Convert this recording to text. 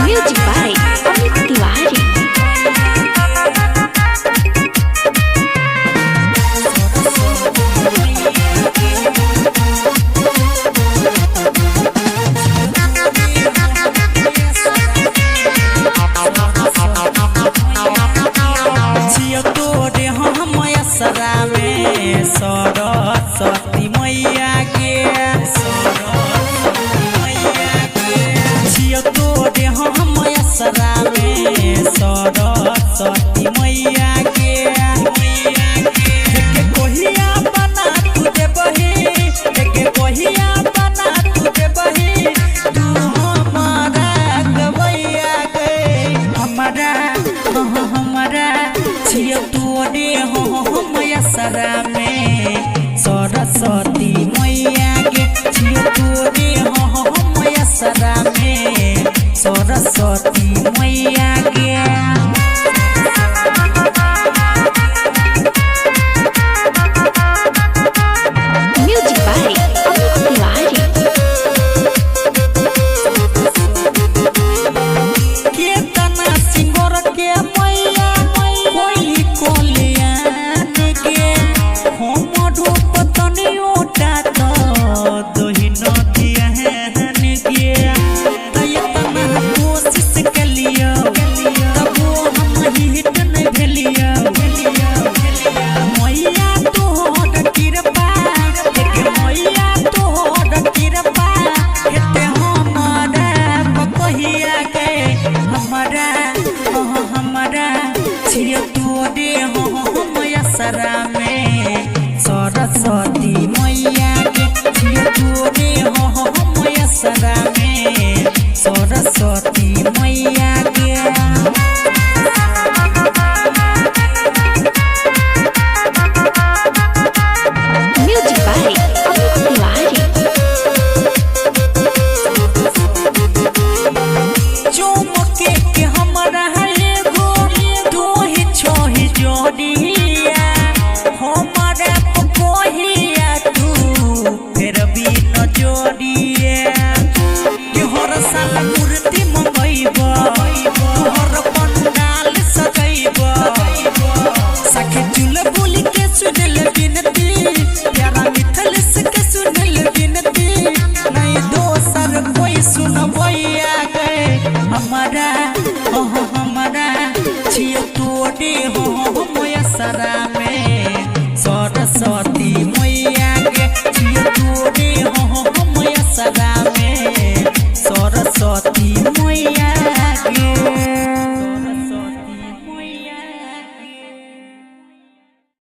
Music by Amit Tiwari. छियो तोरे हम असरा में सरस्वती मैया के, छियो तोरे हम असरा में सरस्वती मैया के। एके कोहिया बना तू देबही, एके कोहिया बना तू देबही, तू हमारा गवैया के, हमारा हाँ हमारा। छियो तोरे हो हम असरा में सरस्वती मैया के, छियो तोरे हो हम असरा में सरस्वती।